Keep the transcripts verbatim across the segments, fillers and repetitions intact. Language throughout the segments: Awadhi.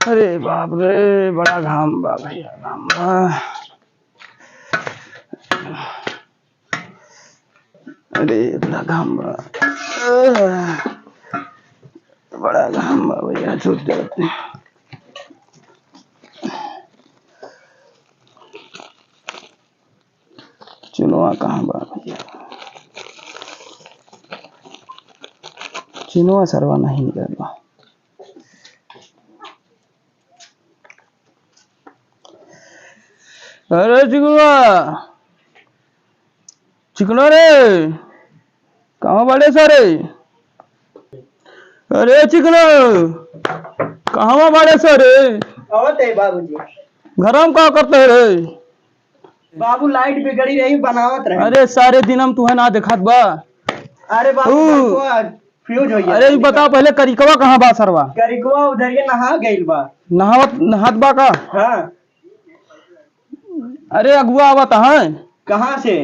अरे बाप रे, बड़ा घाम बा भैया, घाम बा। अरे, बड़ा घाम बा। बड़ा घाम बा भैया, छूट जाते हैं। चुनवा कहाँ बा भैया? चुनवा सरवा नहीं निकलत बा। अरे चिकनवा, चिकना रे, कहाँ बाड़े सारे? अरे चिकना, कहाँ बाड़े सारे? आवत है बाबूजी। घर में का करते है रे? बाबू लाइट बिगड़ी रही, बनावत रहे। अरे सारे दिन हम तुहे ना देखात बा। अरे बाबू, तू हमको आज फ्यूज हो गया। अरे ई बता पहले करिकवा कहाँ बा सरवा? करिकवा उधर ये नहा गइल बा। नहावत, नहात बा का? हाँ। अरे अगुआ आवत हैं। कहाँ से?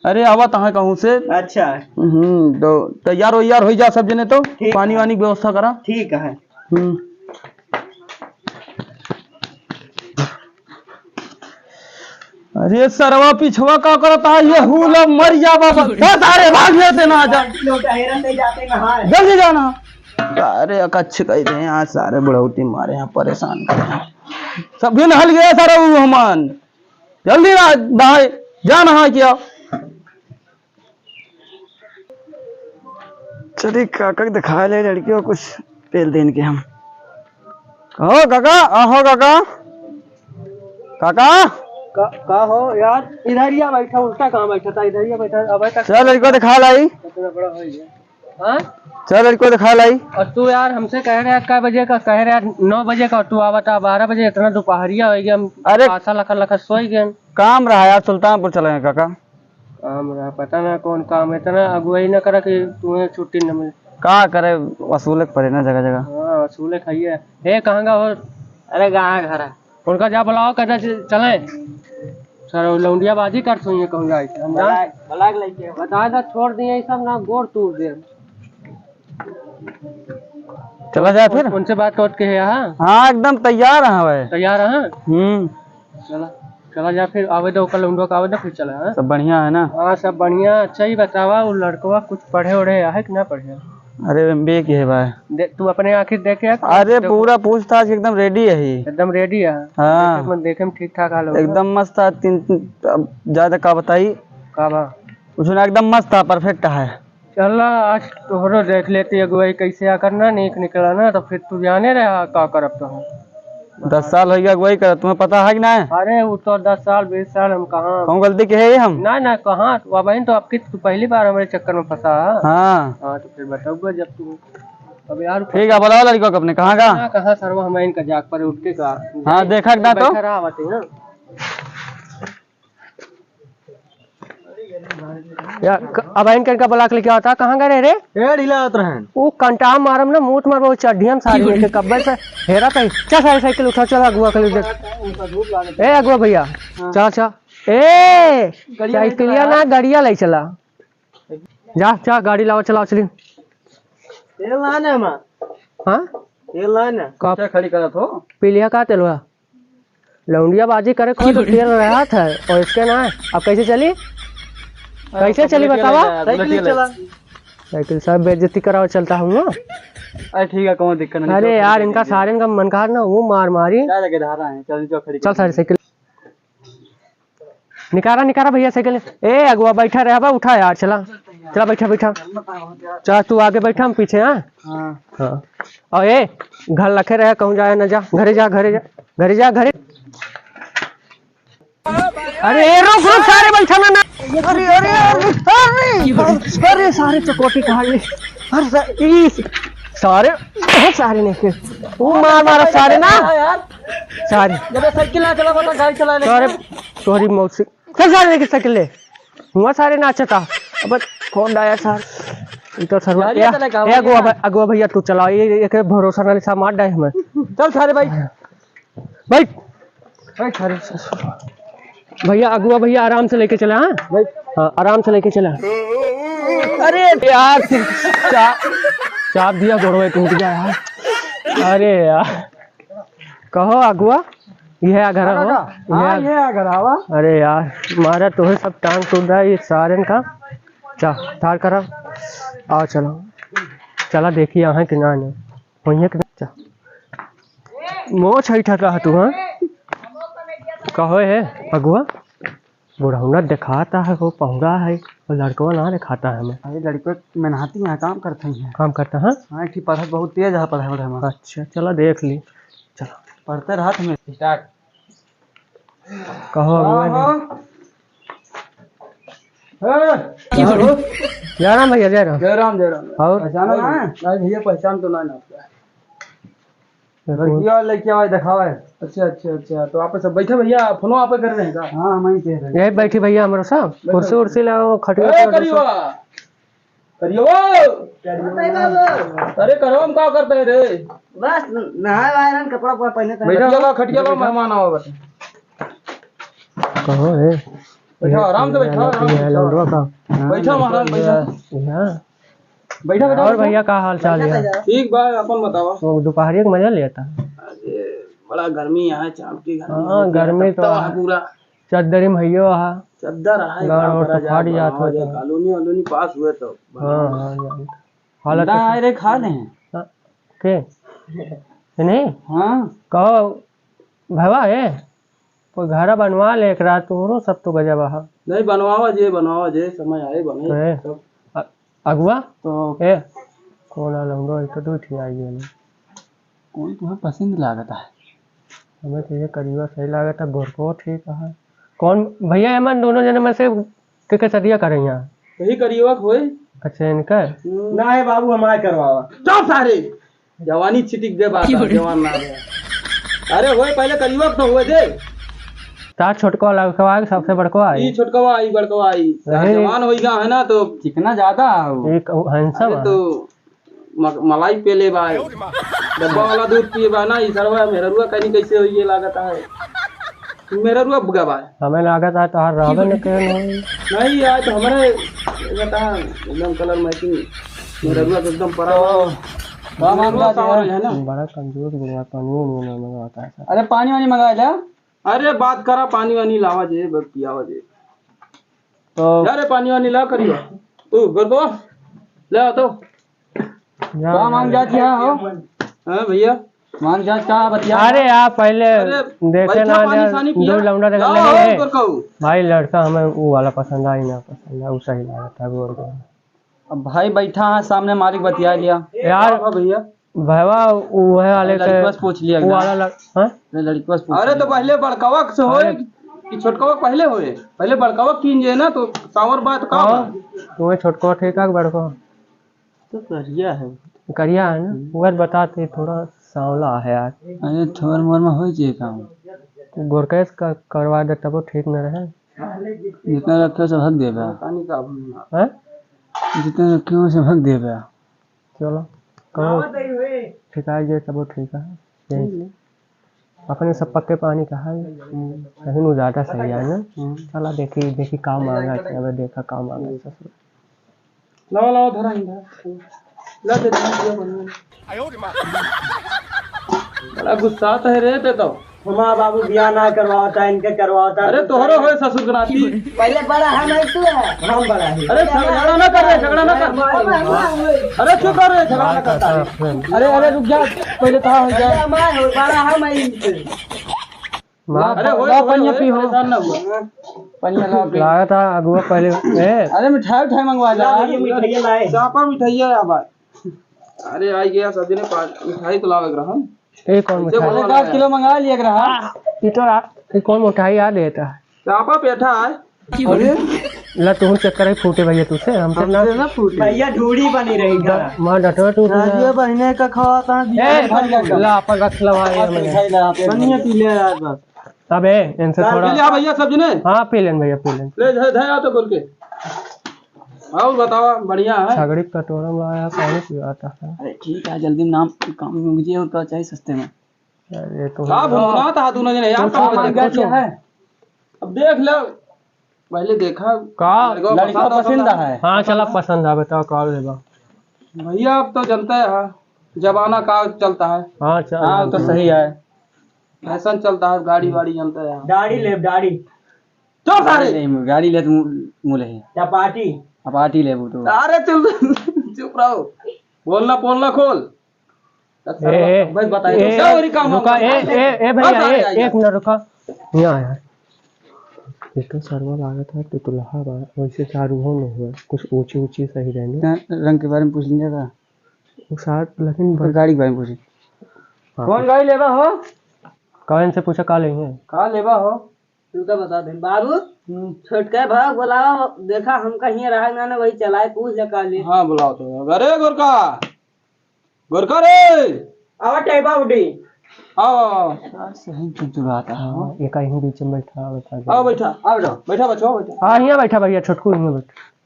अरे आवत हैं कहूँ से। अच्छा। हम्म, तो तैयार वैयार हो जा सब जने तो। ठीक पानी है। वानी की व्यवस्था करा। ठीक है। हम्म। अरे सरवा पिछवा का करत है ये हुला मर जा बाबा। बस अरे भाग लेते ना आ जा। लोग हेरन नहीं जाते नहाए। जल्दी जाना। अरे अकच्छ कह रहे हैं आज सारे बुढ़ौती मारे हैं परेशान कर रहे हैं। सब भी नहल गया सारा वो हमान। जल्दी ना नहाए, जा नहा के आओ। चली काका के दिखा ले लड़की को कुछ तेल देन के हम। कहो काका, आहो काका। काका? का, का हो यार, इधर ही आ बैठा, उल्टा कहाँ बैठा था, इधर ही आ बैठा, अब तक चल लड़की को दिखा लाई। इतना बड़ा हो गया। हाँ? चल लड़की को दिखा लाई। और तू यार हमसे कह रहे यार कै बजे का, कह रहे यार नौ बजे का, तू आवत आ बारह बजे, इतना दोपहरिया हो गया, हम अरे आशा लखा लखा सोई गए। काम रहा यार, सुल्तानपुर चले हैं काका। काम रहा, पता ना कौन काम, इतना अगुवाई ना करा कि तुम्हें छुट्टी न मिले। का करे, वसूले के पड़े ना जगह जगह। हाँ, वसूले खाइए। ए, कहाँ का हो? अरे, कहाँ घर है? उनका जा बुलाओ, कहना च-, चले। सर, लौंडिया बाजी कर सुनिए कहूँ जाए। हम जा बुलाए, बुलाए के लेके आओ। बता दा, छोड़ दिए ये सब ना, गोड़ तोड़ दे। चला जाए फिर। उनसे बात करके है, हाँ? हाँ, एकदम तैयार है भाई। तैयार है? हम्म। चला, चला जा फिर, आवे दो, कल उनको आवे दो, फिर चला, हाँ? सब बढ़िया है ना? हाँ, सब बढ़िया। अच्छा ही बतावा, वो लड़कवा कुछ पढ़े ओढ़े है कि ना पढ़े? अरे, एमबीए की है भाई। दे, तू अपने आँखी देखे है? अरे, देखो। पूरा पूछताछ एकदम रेडी है ही। एकदम रेडी है? हाँ। देखे में, देखे में ठीक ठाक हाल होगा। एकदम मस्त है, तीन, तीन, अब ज्यादा का बताई? का बा? उसने एकदम मस्त है, परफेक्ट है। चला, आज तोहरो देख लेती अगुवाई कैसे आ करना, नीक निकला ना, तो फिर तू जाने रहा का करब तो हम। दस साल हो गया अगुवाई करत, तुम्हें पता है कि ना? अरे, वो तो दस साल, बीस साल हम कहाँ? कौन गलती के है ये हम? ना, ना, कहाँ? वो बहन तो आपकी, तू पहली बार हमारे चक्कर में फंसा है। हाँ। हाँ, तो फिर बताऊंगा जब तू, अब यार ठीक है, बुलाओ लड़की को अपने, कहाँ का? कहाँ, कहाँ सरवा हमारे इनका जाग पर उठ के का? हाँ, देखा कि ना तो? बैठा रहा बाटे ना। या, क-, अब इनके, इनका बुला के लेके आवता, कहाँ गए रे? ए, ढीला आवत रहन। वो कंटाम मारम ना, मूत मारबो, चड्ढियम सारी लेके कब्बे से हेरा तई। चल सारी साइकिल उठा, चल अगुआ के ले दे। ए, अगुआ भैया, हाँ। चल, चल। ए, गड़िया ले साइकिलिया चला। ना, गड़िया ले चला। जा, जा, गाड़ी लावा, चलाओ, चली। तेल ना है ना, माँ? हाँ? तेल ना है ना? का? क्या खड़ी करत हो? पीलिया का तेल हुआ? लौंडिया बाजी करे को तो तेल रहत है, और इसके ना है। अब कैसे चली? अरे, कैसे चली बुलेटिया बतावा? ले जा, साइकिल बुलेटिया ले। चला। साइकिल सब बेइज्जती करावा चलता हूँ ना। अरे ठीक है, कौन दिक्कत नहीं, अरे चलो, यार, ठीक है, इनका ठीक है। सारे इनका मन कहा ना, वो मार मारी। जा, जाके धारा है, चल, जो खड़ी चल कर। सारी साइकिल। निकारा, निकारा भैया साइकिल। ए, अगुआ बैठा रहे बा, उठा यार, चला। चला, बैठा, बैठा। चला, तू आगे बैठा, हम पीछे, हाँ? हाँ। हाँ। और ए, घर लखे रहे, कहूँ जाए ना जा, घरे जा, घरे जा, घरे जा, घरे। अरे, ए, रुक, रुक, सारे बैठा ना, ना। अरे, अरे, अरे, अरे, अरे, सारे चकोटी कहाँ ये? अरे, सा-, ई सारे, बहुत सारे नहीं थे। वो मार, मारा सारे ना। यार। सारे। जब साइकिल ना चला, तो गाड़ी चला ले। सारे, तोहरी मौसी। चल सारे लेके साइकिल ले। हुआ सारे नाचता। अब कौन डाया सार? ई तो सरवा गाड़ी क्या? चला का? ए, अगुआ भै-, अगुआ भैया तू चलाओ, ये, ये, ये के भरोसा ना, सा मार डाए हमें। चल सारे भाई। बैठ। बैठ सारे। भैया, अगुआ भैया आराम से लेके चला, हाँ? बैठ। हाँ, आराम से लेके चला। अरे यार, चा-, चाप दिया, गोड़वा टूट गया यार। अरे यार। कहो अगुआ, यह आ घर हो? हाँ, यह आ घर आवा। अरे यार, मारा तोहे सब टांग टूट रहा है ये सारन का। चा, ठार करा। आओ, चलो। चला देखी, यहाँ के ना, ना। वहीं के चा। मोछ है ठका है तू, हाँ? कहो है, अगुआ? बुढ़ौना देखाता है, वो पहुँगा है, वो लड़कवा ना देखाता है हमें। अरे लड़कवा मेहनती है, काम करता ही है। काम करता है? हाँ, एक ठे पढ़त बहुत तेज है, पढ़ाई वढ़ाई में। अच्छा, चला देख ली। चला। पढ़ते रहत हमें। Start। कहो हाँ, अगुआ जी। हाँ। ए, क्या हो? जय राम भैया, जय राम। जय राम, जय राम। और? पहचाना ना? नहीं भैया, पहचान तो ना, ना आपका। देखो। लड़किया, लड़किया भाई दिखावा है। अच्छा, अच्छा, अच्छा। तो आप सब बैठे भैया, फोनो आप कर रहे हैं का? हाँ, हम ही कह रहे हैं। यही बैठी भैया, हमारे साथ। बैठो। कुर्सी उर्सी लाओ, खटिया ए, उटिया करियो। करियो। अरे, करो, हम का करते हैं रे? बस, नहाए आए रहन, कपड़ा उपड़ा पहने थे। बैठा ला, खटिया ला, मेहमान आवा बस। कहो है? बैठा, आराम से बैठा, आराम से ये बैठा। लौंडवा का। बैठा, महाराज, बैठा। यहाँ। बैठा, बैठा, और बैठा। भैया, का हाल चाल है? ठीक बा, अपन बतावा। वो दोपहरिया के मजा लेता। अरे, बड़ा गर्मी है, चाप की गर्मी हाँ, होती है, गर्मी तो तपता है। है पूरा। चद्दरी में हइयो हा। चद्दर है, गाँव का और करा तो जाए, फाट जात बनावा होता जाए, है। कॉलोनी वॉलोनी पास हुए तो हाँ, बनावा। हाँ, हाँ। हालत ठंडा तो है रे, खा ले। हाँ, के? ये नहीं? हाँ। कहो, भवा है? कोई घरा बनवा ले एक रात, तोरो सब तो गजब हा। नहीं, बनवावा जे, बनवावा जे, समय आए बने तो है। सब। अ-, अगुआ? तो ए, कौन आ लौंडो, एक तो दो ठे आई गए। कौन तुम्हें पसंद लागत है? हमें तो ये करिया सही लागत है, गोरको ठीक है। कौन भैया, एमन दोनों जने में से के, के सदिया करे यहाँ? यही करिया होए। अच्छा, इनका? हम्म। ना है बाबू, हमारे करवावा। चुप सारे! जवानी छिटिक दे बात, जवान ना दे। अरे होए, पहले करिया तो होए दे। ता छोटको लड़कवा के सबसे बड़को आई। ई छोटकवा आई, बड़कवा आई। अरे। जवान होई गा है ना तो चिकना ज्यादा हो। एक handsome अरे है। तो म-, मलाई पेले बा, डब्बा वाला दूध पिए बा ना, ई सरवा मेहररुआ कहीं कैसे होई, ये लागत है। मेहररुआ बुगा बा। हमें लागत है तोहार रहबे न करे नहीं। नहीं, आज तो हमारे बता एकदम colour matching, मेहररुआ तो एकदम परा तो बा। का मामला मेहररुआ सावर है? है ना? बड़ा कंजूस बुढ़वा, पानी उनी ना मंगवाता है सर। अरे पानी वानी मंगा ले। अरे बात करा, पानी वानी लावा जे, बस पियावा जे। तो जा रे, पानी वानी ला करियो। तू, गोरको, ले आ तो। जा, का मांग जात है हो? हाँ भैया। मांग जात का बतिया? अरे आप पहले अरे, देखे बैठा, ना पानी, जा, पानी पिया। दो लौंडा देखा लाओ, नहीं है। गोरको। भाई लड़का हमें वो वाला पसंद आई ना पसंद है, वो सही लगा था गोरको। अब भाई बैठा है सामने, मालिक बतिया लिया। यार, हाँ भैया। भैया, वो है वाले अरे, के, लड़कवा से पूछ लिया वो एकदम। वाला लड़-, हाँ? अरे, लड़कवा से पूछ अरे, तो लिया। पहले बड़कवा से होए अरे। कि छोटकवा पहले होए? पहिले बड़कवा कीन जे ना, तो सावर बात का हाँ, बा? तुम्हें छोटकवा ठीक है कि बड़कवा? तो करिया है। करिया है ना? हम्म। वह बताते थोड़ा सांवला है यार। अरे, थोर मोर में हो जे काम। गोरकेश का करवा दे, तब वो ठीक न रहे। जितना रखे से भग देबे। पानी का अब हाँ? जितना रखे से भग देबे। चलो, कहो, ठिकाई जे तबो ठीक है। यही से। अपने सब पक्के पानी का है। हम्म। सही नु ज्यादा सही है ना? हम्म। चला देखी, देखी का मांगा है, अब देखा का मांगा है ससुर। लाओ, लाओ, धरा ही, धरा। ला दे, दे, दे, दे। बड़ा गुस्सा तो है रे, ते तो। हमारा बाबू बियाह ना करवावता, इनके करवावता। अरे तोहरो होए ससुर के नाती। पहले बड़ा हम है तू है। हम बड़ा है। अरे झगड़ा ना कर रे, झगड़ा ना कर। अरे चुप कर रे, झगड़ा ना कर। अरे, अरे रुक जा, पहले कहा हो जाए। बड़ा हम है इनके। अरे ला, होए, ला, होए, पनिया होए, पी हो। परेशान ना हुआ। पनिया ला पी। लागत है अगुआ पहले, ए। अरे मिठाई उठाई मंगवा ला। ला भैया, मिठाई लाए। चापा मिठाई है अब। अरे, आई गया सजने, पा-, मिठाई तो लावे के रहन। ये कौन कैसे मिठाई? बोला अरे, दस यार? किलो मंगा लिया के रहा। ये तो आ-, ये कौन मिठाई आ देता है? चापा पेठा है। अरे? ला, तू चक्कर ही फूटे भैया, तुझसे, हमसे ना। हमसे ना फूटे। भैया, ढूढ़ी बनी रही द-, था। माँ डटवा टूट गया। राजिया बहिने का खावा था, ए, भर गया। ला, अपन रख ला भाई, आप हमें। मिठाई ला, आप पनिया पी ले यार, बस। अबे, इनसे हाँ, थोड़ा पी ले, हाँ भैया, सब जने। हाँ, पी लेन भैया, पी लेन। ले, धे, धे, आ तो बोल के। और बताओ, बढ़िया है? छगड़ी कटोरा में आया, पानी पिलाता है। अरे, ठीक है, जल्दी में नाम, काम में मुझे और का चाहिए सस्ते में। अरे, तो का भुनभुनात हा दोनों जने यार, कुछ का हो, बात है? कुछ हो। है? अब देख लो, पहले देखा, का? लड़का लड़का पसंद पसंद है। है। हाँ, चला, पसंद है, बताओ, का लेबा? भैया, अब तो जनता है, जमाना का चलता है। हाँ, चल। हाँ, तो सही है। फैशन चलता है, गाड़ी वाड़ी जनता है। दाढ़ी ले, दाढ़ी। चुप सारे। नहीं, गाड़ी ले तू मुले है। चपाटी। चपाटी ले वो तो। अरे चुप, चुप रहो। बोलना, बोलना खोल। ए, ए, बस बताइए, ए, क्या हो रही काम रुका, हम? ए, ए, ए, भैया, बस आ ए, जाइए। एक मिनट रुका। यहाँ यार। ये तो सरवा लागत है, तो दुल्हा बा, वैसे चारू हो न हुआ, कुछ ऊंची ऊंची सही रहने। ना, रंग के बारे में पूछ लीजिए का? वो साथ, लेकिन तो गाड़ी के बारे में पूछे। हाँ, कौन पूछ। गाड़ी लेबा हो? कौन से पूछा, का लेंगे? का लेबा हो? तू का बता दे बाबू। हम्म। छोटका भाग बोलाओ, देखा हमका हियाँ रहा ना, ना वही चलाए, पूछ ले का ले। हाँ, बुलाओ तो। अरे गोरका, गोरका रे। आवा टेबा उडी। आओ, आओ, आओ। यार, सही चुनचुनाता है। हाँ, एक ही बीच में बैठा, बैठा। आओ, बैठा। आओ, जाओ। बैठा, बच्चों, बैठा। हाँ, हियाँ बैठा भैया, छोटकू हियाँ बैठा।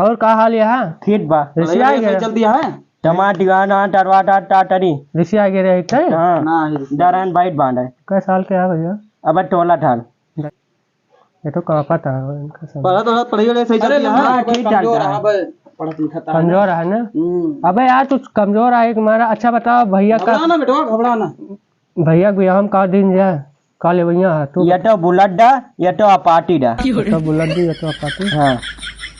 और का हाल है? ठीक बा। रिसिया भैया, गया। सही चलती है? टमाटर, गाना, टरवाटा, टाटरी। रिसिया गया रहे, ठीक है? हाँ। ना, रिसिया। डरान बाइट बांधा है। कै साल के है भैया? अब टोला ठाल। ये तो कांपत है इनका सब। पढ़ा तो पढ़िए ले, सही अरे चलती है। ना, हाँ, ठीक कमजोर ठाक है। है, बे, पढ़त लिखत है। कमजोर है ना? हम्म। अबे यार, तू कमजोर है एक मारा। अच्छा बताओ भैया का घबरा ना बेटवा, घबरा ना। भैया के बियाह में का दिन जाए? का लेबैया है तू? या तो बुलेट डा, या तो अपाची डा। या तो बुलेट दी, या तो अपाची। हाँ।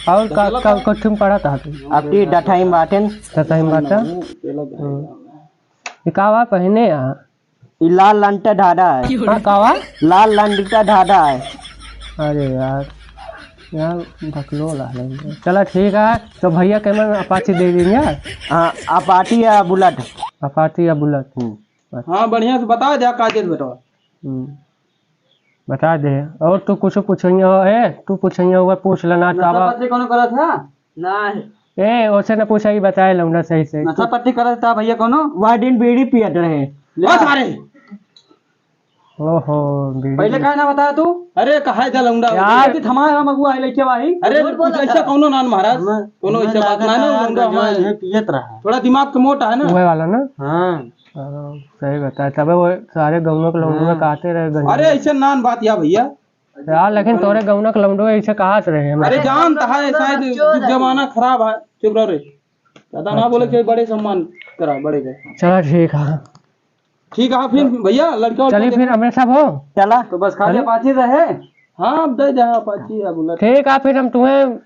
और का, का, कथी में पढ़त है तू? अपनी डठाई में बाटेन। डठाई में बाटेन? हम्म। ये का बा पहने आ? ई लाल लंटा ढाढ़ा है। हाँ, का बा? लाल लंटा ढाढ़ा है। अरे यार, यार, बकलोल है। चला ठीक है, तो भैया के मन अपाची दे दीजिए। हाँ, अपाची या बुलेट। अपाची या बुलेट। हम्म। अच्छा। हाँ, बढ़िया से बता दे, काजल बेटवा। हम्म। बता दे। और तू कुछ पूछेंगे हो? ए, तू पूछेंगे होगा, पूछ लेना, नशा चावा। पत्ती कौनो करत है? ना। ए, ओसे न पूछा, ई बताए लौंडा सही से। नशा पत्ती करत था भैया कौनो? वह दिन बीड़ी पियत रहे। ले बस आ। अरे। ओहो, बीड़ी पहले पी- काहे ना बताया तू? अरे, कहा है जा लौंडा? यार। अरे, थमा है, मगुआ है, लइके भाई। अरे, झूठ बोला कुछ ऐसा था। कौनो नान महाराज, हमें, कौनो हमें ऐसा बात लागत ना, ना, है, लौंडा गंजा हमारे। ये पियत रहा। थोड़ा दिमाग तो मोटा है ना। वही वाला ना? हाँ। हाँ, सही बताया। तबे वो सारे गौनों के लौंडे हाँ। कहते रहे गंजा। अरे, ऐसे नान बात या भैया। यार, लेकिन तोरे गौना के लौंडो ऐसे कहत रहे हमरा। अरे, जानता है, शायद जुग जमाना खराब है। चुप रहो रे। ज्यादा ना बोले अच्छा। कि बड़े सम्मान करा, बड़े के। चला, ठीक है। ठीक है, फिर भैया, लड़का उड़का चली, देख- फिर हमरे सब हो। चला। तो बस खाली चली। अपाची रहे। हाँ, अब दे दे, हाँ, अपाची है, बुलेट। ठीक है, फिर हम तुम्हें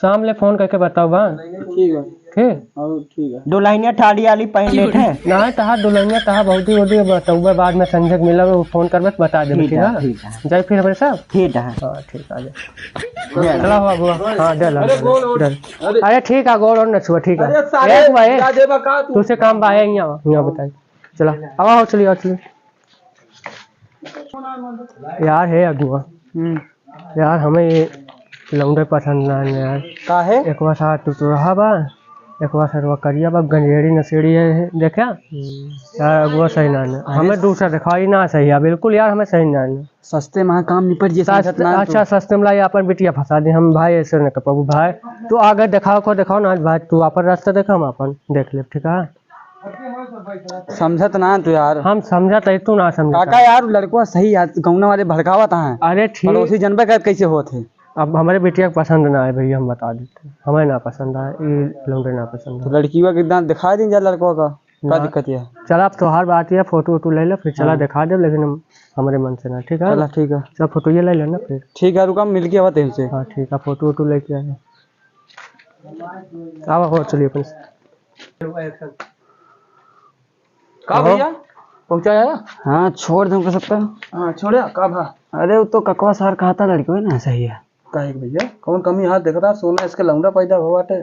शाम ले फोन करके बताओ बा। ठीक है। ठीक? और ठीक है। दुल्हनिया ठाड़ी वाली पहन लेत है। ना, तहा दुल्हनिया, तहा भौजी वौजी बताऊबे बाद में, संजय के मिलब, वो फोन करबे तो बता देबे, ठीक ठीक है, है? ठीक है। जाए फिर हमरे साथ? ठीक है। हाँ, ठीक है, आ जाए। चला हो अगुआ। हाँ, डल, अरे, डल, गोड़, डल। अरे। अरे, ठीक है, गोड़ और न छुआ, ठीक है। अरे, सारे ए, अगुआ, ए, का देबा का तू? तुझसे काम बा, ए, यहाँ, यहाँ बताई। चला, आवा हो, चलिए, आओ, चलिए। यार, हे अगुआ। हम्म। यार, हमें ये लौंडे पसंद ना है यार। काहे? एक बार साथ टुटुरहा बा, एक बार सरवा करिया बा, गंजेड़ी नशेड़ी है, देखा? हम्म। यार, अगुआ सही ना है। अरे हमें दूसरा देखा, ई ना सही है, बिल्कुल यार, हमें सही ना है। सस्ते में काम निपट जे, सस्त-, समझत ना तू। अच्छा, सस्ते में लाई अपन बिटिया फंसा दी, हम भाई ऐसे न कर पाबू भाई। तू आगे देखाओ को देखाओ ना भाई, तू अपन रास्ता देखा, हम अपन देख लेब, ठीक है? समझत ना तू यार। हम समझत है, तू ना समझत काका है। यार, लड़कवा सही है, गौना वाले भड़कावत हैं। अरे ठीक। पड़ोसी जनबे करत कैसे होत है। अब हमरे बिटिया के पसंद ना है भैया, हम बता देते हैं। हमें ना पसंद है, ई लौंडे ना पसंद तो है। लड़कीवा के दांत दिखा दीन जा लड़कवा का, का ना। दिक्कत है? चल, अब तोहार बात है, फोटो वोटो ले ले, फिर चला हाँ। दिखा दे, लेकिन हम, हमरे मन से ना, ठीक है? चला, ठीक है। चल, फोटो ये ले लेना फिर। ठीक है, रुका, मिल के आवा तेरे से। हाँ, ठीक है, फोटो वोटो लेके आए। आवा हो, चलिए अपन। का कहो। भैया, पहुँचा है? हाँ, छोड़ दूँ, कर सकता हूँ। हाँ, छोड़े, का भा? अरे, वो तो ककवा सार कहा था, लड़की ना सही है। काहे के भैया, कौन कमी हाथ देखता, सोना इसके लौंडा पैदा हुआ बाटे।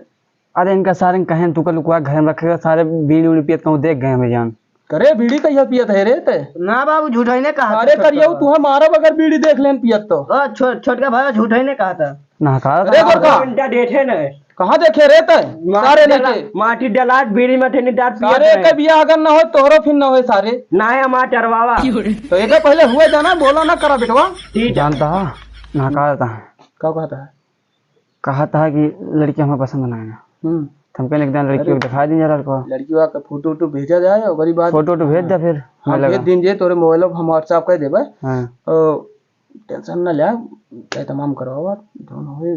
अरे, इनका सारे कहें, तू का लुकवा घर में रखेगा, सारे बीड़ी उड़ी पियत कहूँ देख गए हमें जान। करे, बीड़ी कहिया पियत है रे ते? ना बाबू, झूठा ही ने कहा था अरे छोटका करियो, भाई। तू हमारा बगैर बीड़ी देख लेन पियत तो। ओ, छो-, छोटका भाई झूठा ही ने कहा था। ना कहा अरे था। गोरका। घंटा देखे न। कहाँ देखे रे ते? माटी सारे डला-, लेके। माटी डलात बीड़ी में थे निदार पियत सारे रहे। के बियाह अगर ना हो, तोहरो फिर ना होए सारे। ना है हमार टरवावा। तो एक पहले हुए जाना, बोला ना करा बेटवा। ठीक है। जानता है, ना कहा था। क्या कहता है? कहा था कि लड़की हमें पसंद ना है। हम्म। तो हम कहने एक दिन लड़की अरे, को दिखा दीजिए लड़को। लड़की वा का फोटो वोटो भेजा जाए, ओकरी बाद फोटो वोटो भेज दे फिर, हाँ, मिलेगा। भेज दीजिए, तोरे मोबाइल पर हम WhatsApp कर देबे। हाँ। तो टेंशन ना ले, तय तमाम करवावा, जौन होए।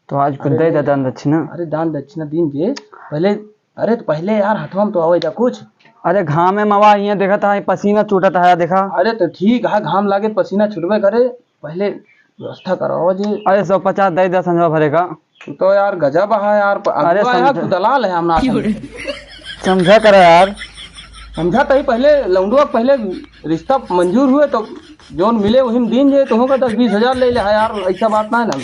तो आज कुछ अरे दे दे नहीं, दान दक्षिणा। अरे दान दक्षिणा दीन जे, पहले अरे तो पहले यार हथवा में तो आवे जा कुछ। अरे घामे मवा इहाँ देखत है, पसीना छूटत है, देखा। अरे तो ठीक है, घाम लागे तो पसीना छूटबे करे, पहले व्यवस्था करावा जी। अरे सौ पचास दे दे संझवा भरे का। तू तो यार गजब है यार, प-, अरे अगुआ यार, समझा। तू दलाल है, हम ना समझे। समझा करा यार। समझा तो ही पहले, लौंडुआ के पहले रिश्ता मंजूर हुए तो जौन मिले वही में दीन जे, तुहूँ का दस बीस हजार ले ले है यार, ऐसा बात ना है ना।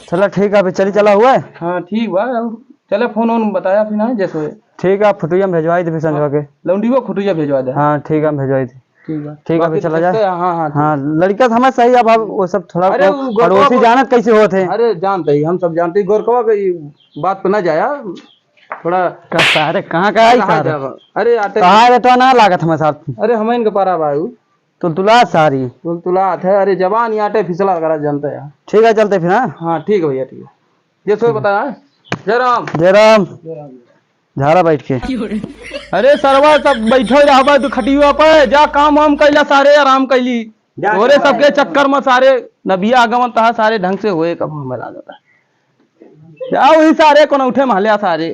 चला ठीक है, अभी चली चला हुआ है। हाँ ठीक बा, और चले फोन वोन बताया फिर ना जैसे होए। ठीक है, फोटोया में भेजवाई दे फिर संझवा के। लौंडुआ फोटोया भेजवा दे। हाँ ठीक है, हम भेजवाई दे। ठीक बा। ठीक है, अभी बाकी चला तो जाए। हाँ, हाँ, ठीक। हाँ, लड़का तो हमें सही है, अब वो सब थोड़ा अरे, वो वो पड़ोसी गोरखवा जानत कैसे होत है। अरे, जानते ही, हम सब जानते ही, गोरखवा के ये बात पे ना जाया, थोड़ा का सारे कहाँ का आई कहाँ सारे? जावा? अरे, आटे कहाँ रे, तो ना लागत हमें साथ। अरे, हमें इनके पारा बा उ। तुलतुलात सारी। तुलतुलात है, अरे, जबान ही आटे फिसला करा जानते हैं। ठीक है, चलते फिर, हाँ? हाँ, ठीक है भैया, ठीक है। जैसे बताया, जय राम। जय राम। जय राम। झारा बैठ के। अरे सरवा, सब बैठो रहबा तू खटिया पे, जा काम वाम कैला सारे, आराम कैली। जा, तोरे जा। सबके चक्कर में सारे नबिया आगमन तहा सारे ढंग से होए, कब हमें लागत है। जा वही सारे कौन उठे महल्या सारे।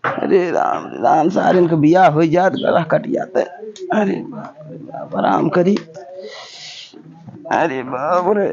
अरे राम, राम, सारे इनके बियाह हो जात, गला कट जाते। अरे बाप रे बाप, आराम करी। अरे बाप रे।